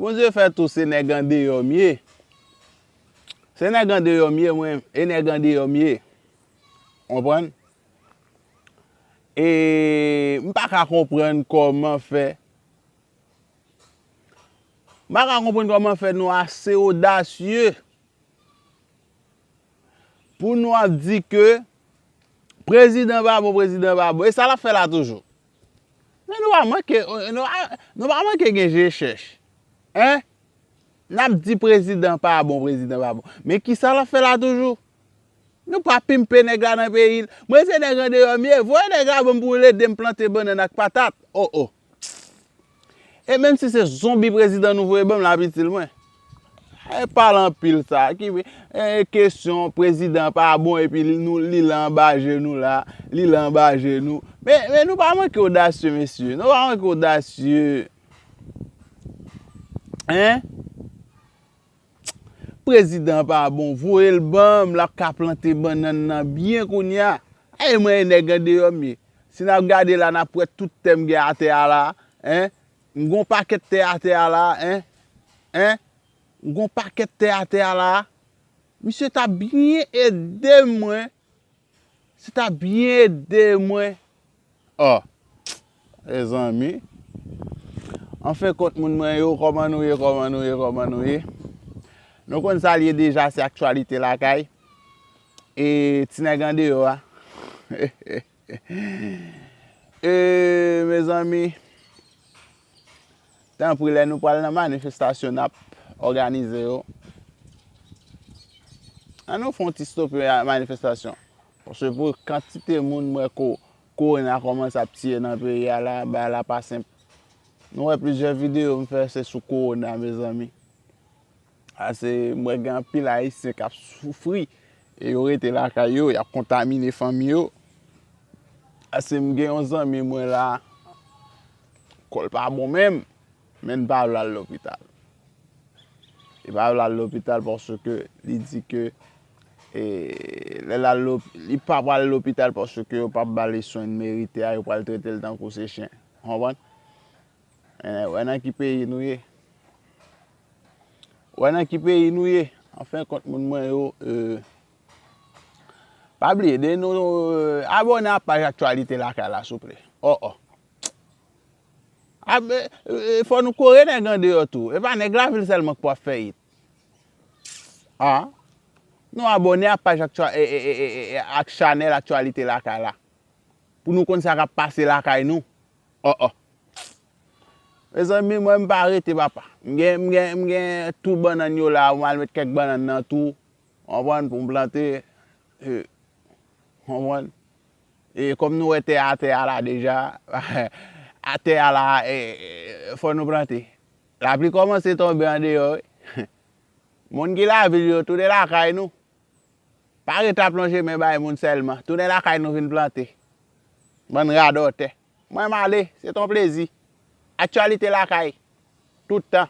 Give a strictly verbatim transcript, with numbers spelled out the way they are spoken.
Bondye fè tou se nèg andeyò m ye. Se nèg andeyò m ye, mwen, e nèg andeyò m ye. Konprann? E m pa ka konprann kòman fè. M pa ka konprann kòman fè nou ase odasye pou nou ap di ke prezidan pa bon, prezidan pa bon. E sa l ap fè la toujou. Men nou pa manke, nou pa, nou pa manke gen je chèch. Hein? N ap di prezidan pa bon, prezidan pa bon. Men kisa l ap fè la toujou? Nou pa pimpe nèg la nan peyi l. Mwen se nèg andeyò m ye. Voye nèg la ban m pou l ede m plante bannann ak patat. Oh, oh. E menm si se zonbi prezidan nou voye ban m, l ap itil mwen. E pale anpil sa. Ki, e, kesyon prezidan pa bon epi li, nou, li la anba je nou la. Li la anba je nou. Men, men nou pa manke odasye, mesye. Nou pa manke odasye. Hein? Prezidan pa bon, voye l ban m, l ap ka plante bannann nan byen kounye a. E mwen e nèg andeyò m ye. Si n ap gade la, n ap wè tout tè m gen atè a la, hein? M gon pakèt tè atè a la, hein? Hein? M gon pakèt tè atè a la. Misye t ap byen ede mwen. Se ta byen ede mwen. Oh, mezanmi. Anfen kont moun mwen yo, kòman nou ye, kòman nou ye, kòman nou ye? Nou konn sa l ye deja, se aktyalite lakay. E ti nèg andeyò a. E, mezanmi, tanpri, lè nou pral nan manifestasyon n ap òganize yo, an nou fè yon ti stope manifestasyon. Paske pou kantite moun m wè ko-, kowona kòmanse ap tiye nan peyi a la, bagay la pa senp. Nou wè plizyè videyo m fè se sou kowona, mezanmi. Ase m wè gen anpil Ayisyen k ap soufri e yo rete lakay yo, y ap kontamine fanmi yo. Ase m gen yon zanmi mwen la, kò l pa bon menm, men l pa vle al lopital. Li pa vle al lopital paske li di ke, e, lè l al lop-, li pa pral lopital paske yo p ap ba l swen l merite a, yo pral trete l tankou se chen. Konprann? E, wè nan ki peyi nou ye. Wè nan ki peyi nou ye. Anfen kont moun mwen yo, e, pa bliye de nou, e, abòne a paj Aktyalite Lakay la, souple. Oh, oh. Ab-, e, e, fò nou kore nèg andeyò tou. E pa nèg lavil sèlman k pou ap fè it. A. Nou abòne a paj aktyal, e, e, e, e, e, ak chanèl Aktyalite Lakay la. Pou nou konn sa k ap pase lakay nou. Oh, oh. Mezanmi, mwen m pa rete, papa. M gen, m gen, m gen tou bannann yo la, m al met kèk bannann nan tou. Konprann, pou m plante. E, konprann. E kòm nou wè tè atè a la deja, atè a la, e, e, fò nou plante. Lapli kòmanse tonbe andeyò, wi. Moun ki lavil yo, tounen lakay nou. Pa ret ap lonje men bay moun sèlman. Tounen lakay nou vin plante. Bann radòtè. Mwen m ale, se t on plezi. Aktyalite lakay. Tout tan.